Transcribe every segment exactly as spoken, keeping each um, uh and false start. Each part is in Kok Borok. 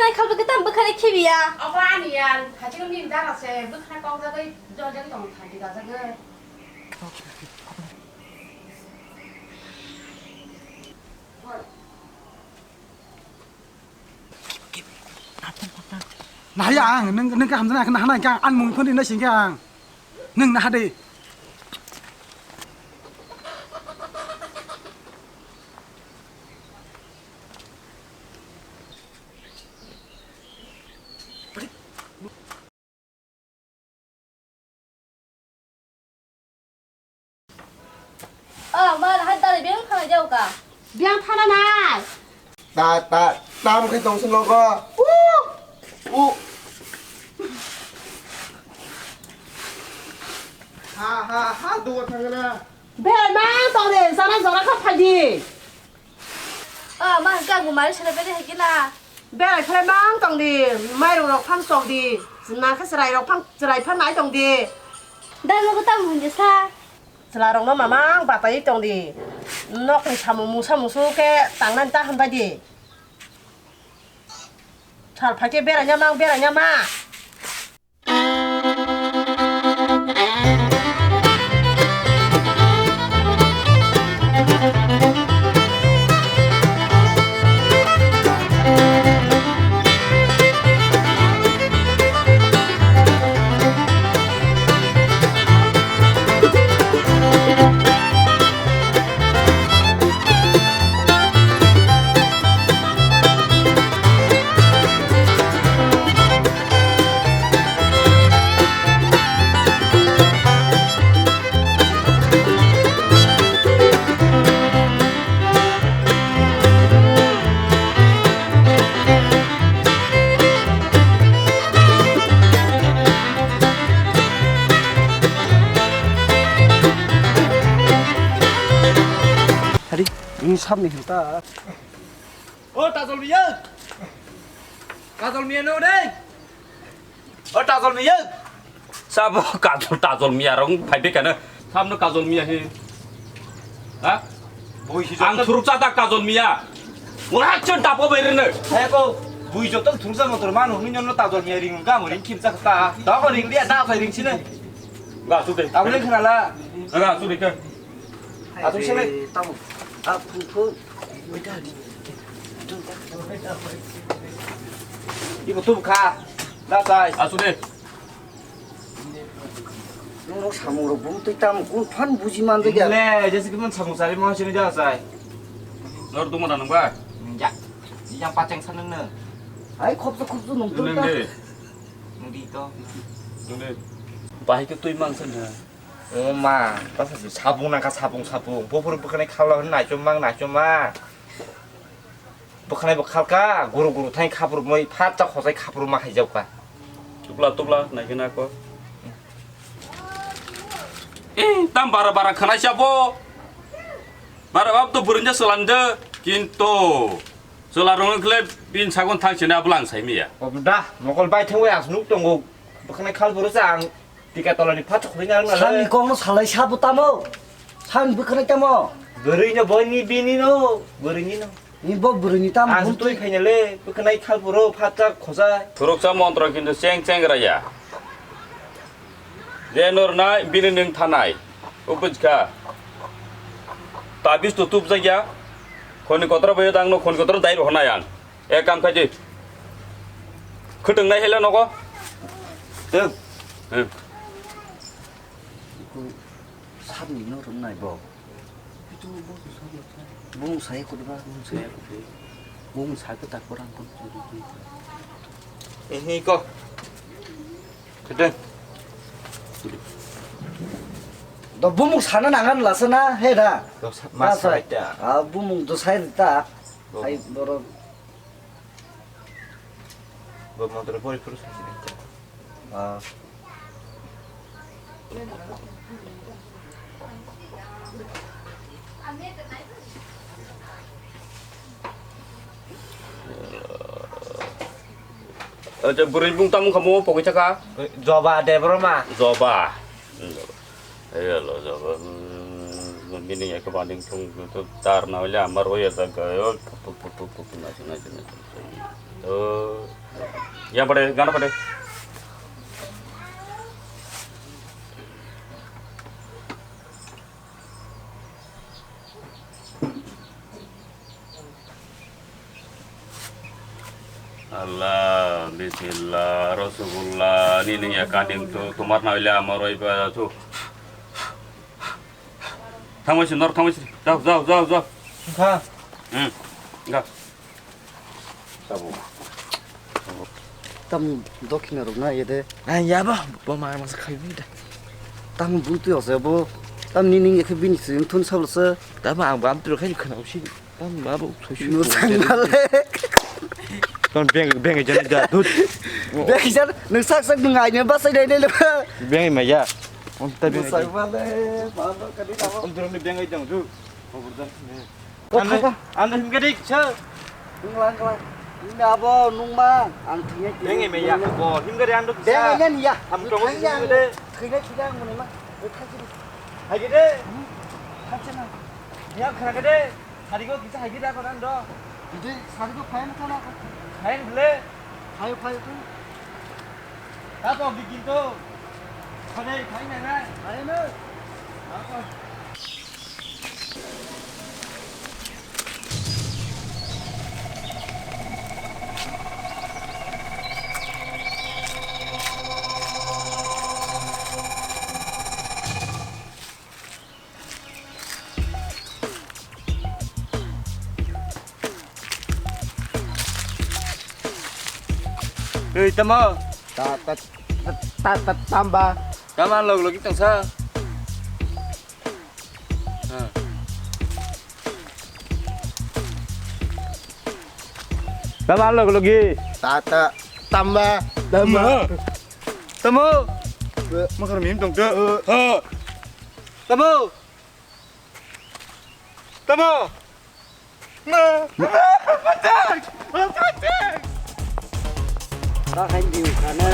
Nai khalba kitam bwkhani khibiya. Obo ani yan, hachino nini dara se bwkhani kok jagwi jol jagwi tong thangwi gajagwi. Nahaya ang, nung, nung khe hamjaknai khe nahanai khe ang, ang mungwi phone rinai singkhe ang. Nung naha de. O ma, hai tari beng thana jau ka? Beng thana nai. Ta, ta, tam khai tong sung logo. U, u. Ha, ha, ha, duwa thangna. Berai mang tong de, sana jora kha phai di. O ma, hwnkhe ang bo mari sana bede hai khe na. Berai khlai mang tong di, mairung rok phang sok di, nang khe chwrai rok phang, chwrai phang nai tong di. Dai logo tamo hwnde sa. Chwla rok no mamang batai tong di. Nok ni samung musa musu khe tangnani ta hambai di. Sal phai khe berai nya mang, berai nya ma. Hari, ini sab nih kita. O Tajol Miya. Tajol Miya no dei. O Tajol Miya. Sabo Kajol, Tajol Miya rong phai be kana. Samno Kajol Miya he. Ha? Bui si ang joto thuruk chata Kajol Miya. Ora chon tapo bai rene. He ko, bui joto thuruk sa motor manu ni nyono Tajol Miya ring ga mo ring kim sa ta. Da ko ring dia da ko ring sine. Ga su de. Abule khana la. Ga su de ke. Atung sini. Tamo. Ah, phung phung. Ibu tuh kha. Dah, sai. Asu de. Nung samung rok bum tui tam kun phan buji man de ya. Le, jesi kun samung sari mo sini dah, sai. Lor tu mana nang ba? Ya. Yang paceng sana ne. Ai khop tu khop tu nung tu ta. Nung di to. Nung de. Bahai ke tui mang sana. O ma, ta sa si sabung nangkha, sabung, sabung. Buphuru bwkhanai khallo hwn naichomma, naichomma. Bwkhanai bo khalka, guru guru thai khapru moi phatsa khosai khapru ma khaijak ka. Tubla, tubla, naikhe nako. Eh, tam bara bara khanaisa bo. Bara bab to burunja selanda, kinto. Sela rong khle bin sagon thang sene ablang sai miya. Obda, mokol bai thangwi asnuk tongo. Bwkhanai khal buru sa ang. Tika tolani phat khoi na rwna Sani le. Kokno salai sabo tamo? Sani bwkhwnai tamo? Bwrwi no boini bini no, bwrwi ni no. Ni bo bwrwi ni tamo Ang hum twi twi. Khaina le, bwkhwnai khalpuro phat chak khojai. Thuruksa montro kintu cheng cheng raya. Je nor nai, bini ning thanai. Ubujkha. Tabis tu tup jagya. Khoni kotor bayo dang no, khoni kotor dai rohna yang. Ek kam khai di. Khwtwng nai hela nogo. Teng. Hmm. Iku sabni no rwnai bo. Bung sai khudba. Bung sai khudba. Bung sai ko tak orang pun. Ini ko. Khwtwng. Do bumung sana nangan lasa na he da. Do sa-, mas Da sa. Sai ta. Ah, bumung do sai ta. Bo. Hai borok. Bo motor pori pori sa sini. Ah. Acha, bwrwi bung tamo kamo pogwi chaka? Joba Debbarma. Joba. Hmm, joba. Hello, joba. Hmm, Ini ya kebanding tung tu tar na wala amar waya jaga yo. Tuk, tuk, tuk, tuk, tuk, nasi, nasi, nasi. Oh, ya pada, gana pada. Allah, bismillah, Rasulullah, ini nih ya kanding tuh, tumar na wala amar waya tu. Thangwi si, nor thangwi si. Jao, jao, jao, jao. Wngkha. Hmm. Wngkha. Tamo dokhina rok na yede. Ah, ya ba, bo ma masa khai bi da. Tamo butwi ose bo. Tam ni ning ekhe bini sing thun sabla se. Tamo ang bam tro khai khna usi. Tam ma bo khai shu. No sang male. Ton beng, beng jana ja dut. Beng jan, nung sak sak nung ai ne ba sai dai dai le. Beng ma ya. On ta beng. Sai male, ma ba ka di na. On tro ni beng jang du. Oburdan. Anda, anda himgari kisa. Nglang, nglang. Ini abo nungma, ang thingnya kiri. Beng me ya, bo himgari ando kisa. Beng ini ya. Ham tong kiri de. Thingnya kiri ang muni ma. Thak kiri. Hai kiri. Thak sana. Ya khara kiri. Sari ko kisa hai kiri ako ando. Jadi sari ko phain kana. Phain bele. Phayo, phayo tu. Tato giginto. Kade, khaina na. Khaina. Tato. Ei, tamo. Ta, ta, ta, ta, ta, tamba. Tama log logi tongsa. Ha. Tama log logi. Ta, ta, tamba. Tama. Tamo. Makar mim tong te. Ha. Tamo. Tamo. Ma. Patai. Patai. Ta khain diu khana.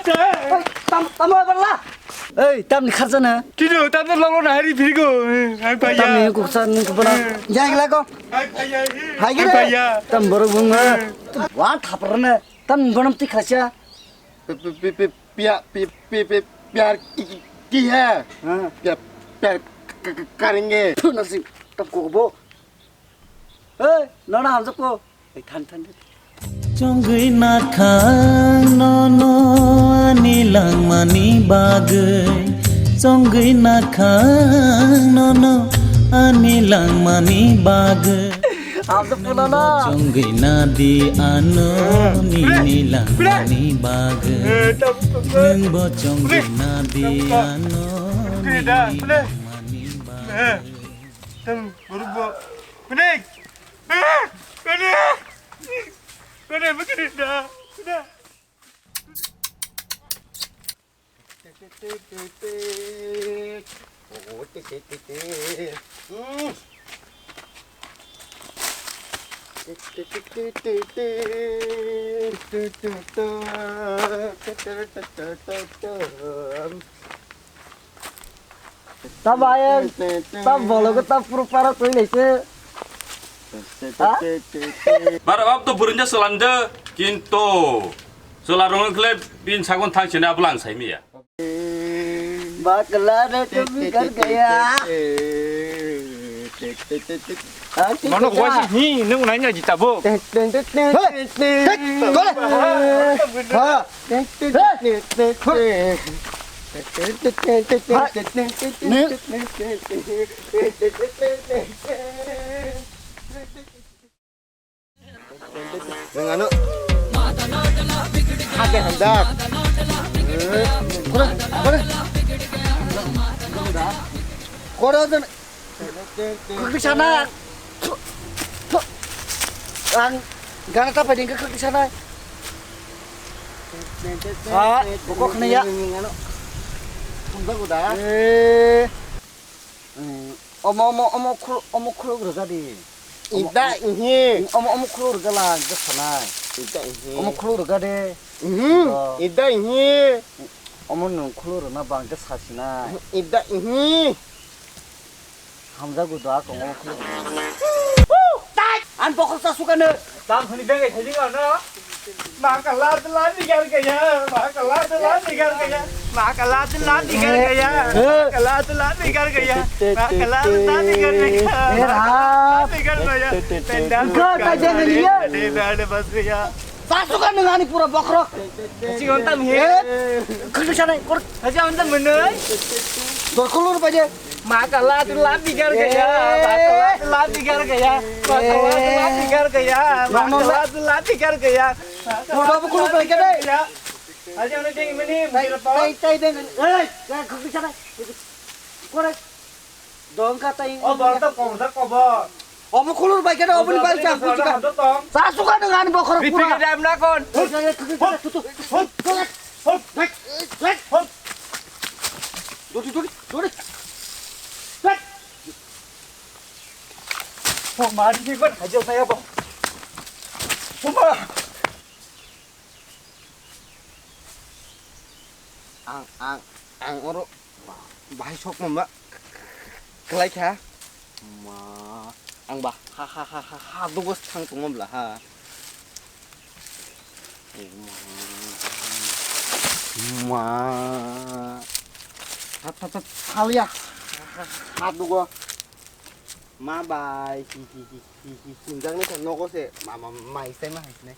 Ei, tam, tamo abarla. Ei, tamni kharjana. Kino, tamni lolo na hari phirigo. Ai paya. Tamni kuksa ni kubana. Yang lago. Ai paya. Hai gire. Ai paya. Tam borok bung. Wa thaprana. Tam bonam ti khacha. Pi, pi, pi, pi, pia, pi, pi, pi, pyar ki, ki, ki hai? Ha. Pyar, pyar k-, k-, k-, karenge. Thu nasi tam kokbo. Ei, nona hamjak ko. Ei, than, than, than. Chongwi nakhang nono ani langmani bagwi. Chongwi nakhang nono ani langmani bagwi. Hamjak ko nono. Chongwi nadi ano nini langmani bagwi. Nwngbo chongwi nadi ano nini langmani bagwi. Tam, borok bo. Kunik! Ah! Kunik! Kunik, kunik, da, da. Ta bayang, ta bologo ta puro para twi naise. Ha? Bara bab to burinja selanda kinto selarong kle bin sagon thang sini abulang sai miya. Bakla re tu bikar gaya. Mano kuasi ni nung nanya jita bo. Teng, teng, teng, teng, teng, teng. Hei, hei, gole. Ha. Teng, teng, teng, teng, teng. Teng, teng, teng, teng, teng. Ni. Nang ano? Hake handak. Eh, kore, kore. Kore dan. Kukri sana. Ang gana tapa dingka kukri sana. Ha, buko khna ya. Hamjago da. Eh. Omo, omo, omo khul-, omo khuluk rwja di. Ida ihi. Omo, omo khuluk rwja la, ang khe sanai. Ida ihi. Omo khuluk rwja de. Mhm. Oh. Ida ihi. Omo nwng khuluk rwna ba ang khe sasinai. Ida ihi. Hamjago da, kong omo khuluk rwna. Ang bokhok sa sukano. Tam hwnwi beng ai thajing ano. Makala tela digar gaya, makala tela digar gaya, makala tela digar gaya, makala tela digar gaya, makala tela digar gaya, makala tela digar gaya. Penda. Ga ka jeng liya. Di bad bas gaya. Sasuka nengani pura bokrok. Haji ontam he. Khuluk sanai kor. Haji ontam menoi. Dor khulur baje. Makala tela digar gaya, makala tela digar gaya, makala tela digar gaya, makala tela digar gaya. Udah buku lu balik deh. Aja udah ding mini, tai tai ding. Eh, ya khuk di sana. Korek. Dong ka tai. Oh, bor to kong sa kobo. Omo khulur bai kada, omo ni bai jam buji ka. Sa suka nengani bokhor pura. Repeat dam na kon. Dodi dodi dodi. Oh, mari ni kon hajo saya bo. Kuma. Ang, ang, ang oro bahai sok mama kelai kha. Ma, ang ba ha, ha, ha, ha, ha, dugo thang tongom la ha. Ma, ma. Thap, thap, thap, thaliya. Ha, ha, ha, dugo. Ma bai, hi, hi, hi, hi, hi, sinjak ni sa nogo se, ma, ma, mai sai ma hai sinai.